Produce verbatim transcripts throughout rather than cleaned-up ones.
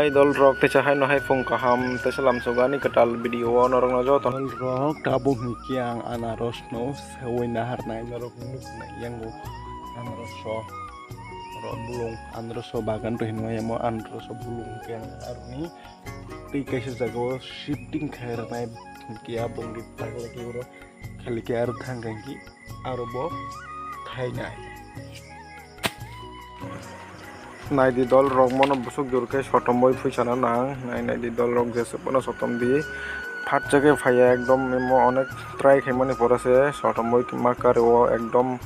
Hai dol rok, teisa hai no hai phung kaham, teisa lamsogo ani kwtal video o norok no joto. Dol rok, tabuk hwnkhe ang anaros no sewi naharnai norok nuknai yango. Anaros o, oro bulung, anaros o bagan rw hinwi amo anaros o bulung hwnkhe ang aroni tei kaisa jaga o shifting khai rwnai hwnkhe aboni bagwi oro. Khalikhe aro thang khe aro bo khainai. Naidi dol rok mono busuk jor khe sotomwi phuisana nang. Nai naidi dol rok jesa bono sotom di. Phatsa khe phaiya ekdom imo onek try khaimani pore se sotomwi ma kari o ekdom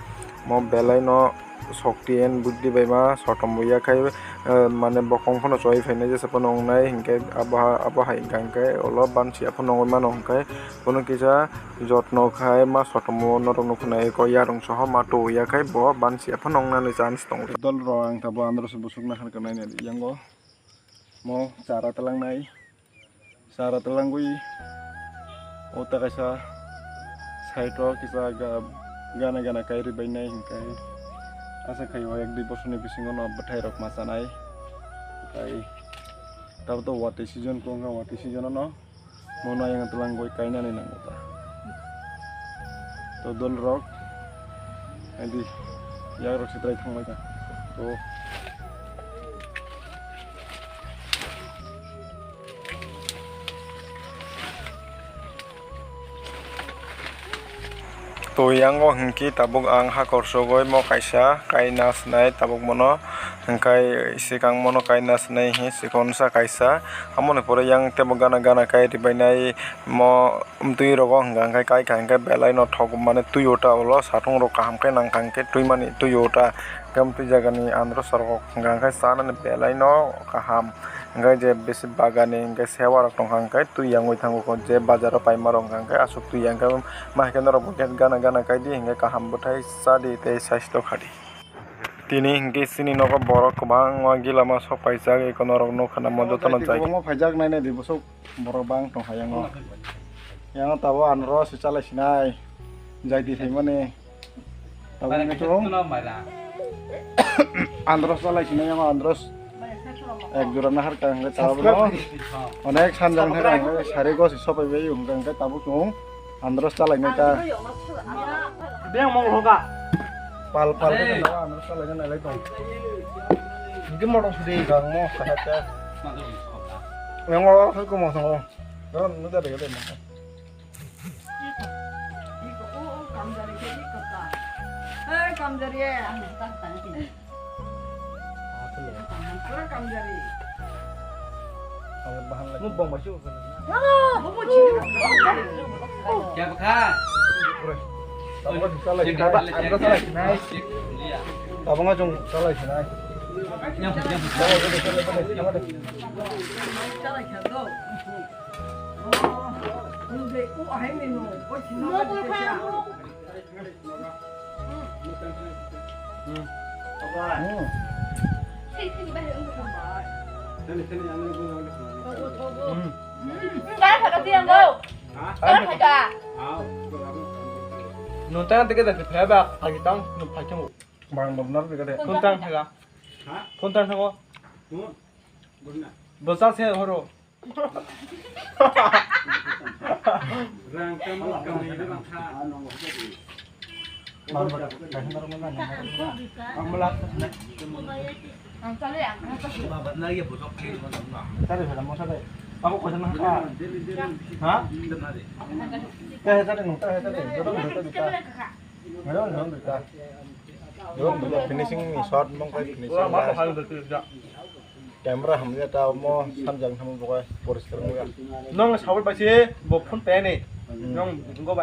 mo belai no. Sokti and buddhi bai ma sotom bo yakhai, eh, mane bokong phano choi phainai jesa phano wngnai hinkhe abo ha-, abo hai hwnkha hinkhe ulo bansi aphano wngwi mano hinkhe bono kisa jotno khai ma sotom o norok nukho nai eko yarung soho ma tu yakhai bo bansi aphano wngnani chance tongo. Dol rok ang tabuk andro se busuk naharkha nainani yango mo chara twlangnai. Chara twlangwi o ta kaisa side o kisa ga-, gana gana kai rwbainai hinkhe asa khai o ek dui bosorni bisingo no bwthai rok ma chanai. Tai tabuk to watwi season khe wngkha, watwi season o no mono ayang twlangwi kainani nango ta. To dol rok adi yak rok sitrai thangbai ta. To To yango hinkhe tabuk ang hakor sogoi mo kaisa kaina swnai tabuk mono hinkhe sikang mono kaina swnai hi sikonsa kaisa amoni pore yang tebo gana gana kai ribainai mo twi rogo hwnka hwnkhe kai kha hwnkhe belai no thok mane twi ota ulo satung rok kaham khe nang kha hwnkhe twi mani twi ota khe twi jagani andro sorok hwnka hwnkhe chanani belai no kaham. Hwnkhe je bisi bagani hwnkhe sewa rok tongkha hwnkhe twi yangwi thango je bazar o paima rok hwnkhe aswk twi yang khe ma hai khe norok bo gana gana kai di hwnkhe kaham bwthai cha di tei saisto kha di. Tini hwnkhe chini nogo borok kwbangma gila ma sok paijak eko norok nukha namo jotono jai. Kwbangma paijak nai nai di bwswk borok bang tongkha yango. Yango tabuk anro se chalai sinai jai di phaimani. Tabuk wngkhe chwng andros chalai sinai yango andros ek jora nahar ka hwnkhe tabuk no onek sanjak nahar ka hwnkhe sari gosi sopai bai hwnkhe hwnkhe tabuk chwng andros chalai nai ta. Beng mong hoga. Pal pal khe andros chalai nai lai tong. Hwnkhe motor sudi gang mo saha cha. Yango hai ko mo sango. Ron no da de de mo. Iko, o, o, kamjari ke iko ta. Hei, kamjari, eh, ang tak tang kini. Pura kamjari. Mo bong basu. Bobo chini. Kya bkha? Tabuk salai, tabuk salai nai. Tabuk jong salai nai. Nyam, nyam. Salai kya do? Nung tang tike da phai ba, phai tang, nung phai tang. Bang bang nar tike da. Phone tang thaga. Ha? Phone tang thago. Phone? Guna. Dosa se horo. Rang tamo kamni bang kha. Finishing ni shot mong kai finishing. Camera hamya ta mo samjak thamo bo kai poriskar wngya. Nong sabot bai se bo phone pe ni. Hmm. Nong go